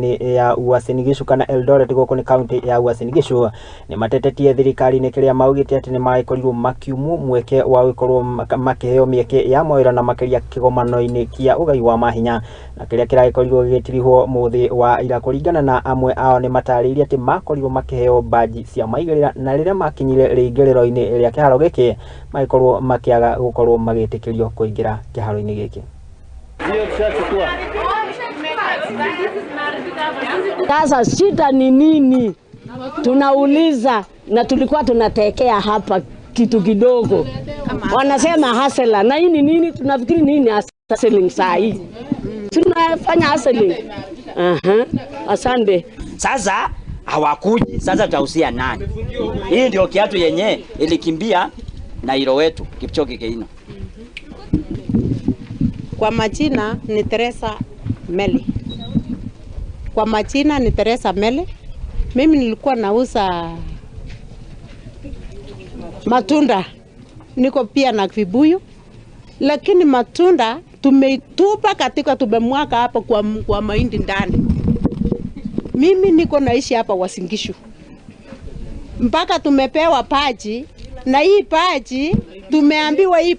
kaunti-inĩ ya Uasin Gishu kana Eldoret gũkũ nĩ kaunti ya Uasin Gishu nĩ matetetie thirikari-inĩ kĩrĩa maugĩte atĩ nĩ magĩkorirwo makiumwo mweke wa gũkorwo makĩheo mĩeke ya mawĩra na makĩria kĩgomano-inĩ kĩa ũgai wa mahinya na kĩrĩa kĩragĩkorirwo gĩgĩtirihwo mũthĩ wa ira. Kũringana na amwe ao nĩ matarĩirie atĩ makorirwo makĩheo baji cia maigĩrĩra na rĩrĩa makinyire rĩingĩrĩro-inĩ rĩa kĩharo gĩkĩ magĩkorwo makĩaga gũkorwo magĩtĩkĩrio kũingĩra kĩharo-inĩ gĩkĩ. Sasa shida ni nini? Tunauliza, na tulikuwa tunatekea hapa kitu kidogo. Wanasema hustler, na hii ni nini? Tunafikiri nini hustling saa hii? Tunafanya hustling. Asante. Sasa hawakuji, sasa tutahusia nani? Hii ndio kiatu yenye ilikimbia na ilo wetu Kipchoge Keino. Kwa majina ni Teresa Meli. Kwa majina ni Teresa Meli. Mimi nilikuwa nauza matunda. Niko pia na vibuyu. Lakini matunda tumeitupa katika, tumemwaga hapo kwa mahindi ndani. Mimi niko naishi hapa Uasin Gishu. Mpaka tumepewa paji, na hii paji tumeambiwa hii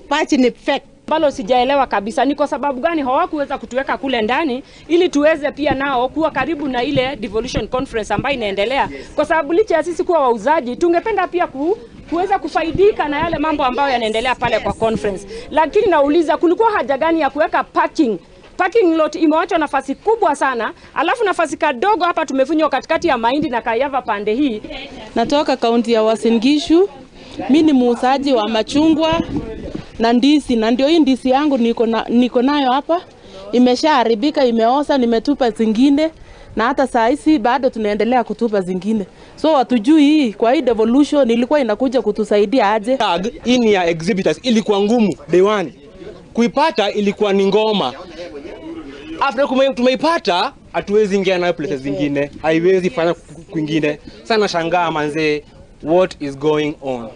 paji ni fake. Ambalo sijaelewa kabisa ni kwa sababu gani hawakuweza kutuweka kule ndani ili tuweze pia nao kuwa karibu na ile devolution conference ambayo inaendelea. Kwa sababu licha ya sisi kuwa wauzaji tungependa pia kuweza kufaidika na yale mambo ambayo yanaendelea pale kwa conference. Lakini nauliza, kulikuwa haja gani ya kuweka parking? Parking lot imewachwa nafasi kubwa sana, alafu nafasi kadogo hapa tumefunywa katikati ya mahindi na kayava pande hii. Natoka kaunti ya Uasin Gishu. Mimi ni muuzaji wa machungwa na ndizi, na ndio hii ndizi yangu niko nayo hapa imeshaharibika, imeoza, nimetupa zingine na hata saa hizi bado tunaendelea kutupa zingine. So hatujui hii kwa hii devolution ilikuwa inakuja kutusaidia aje. Tag hii ni ya exhibitors, ilikuwa ngumu day one kuipata, ilikuwa ni ngoma. After tumeipata hatuwezi ingia nayo places zingine, haiwezi fanya kwingine. Sana shangaa manze, what is going on?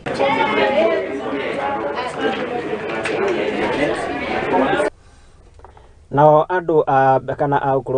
Nao andũ kana a ũkũrũ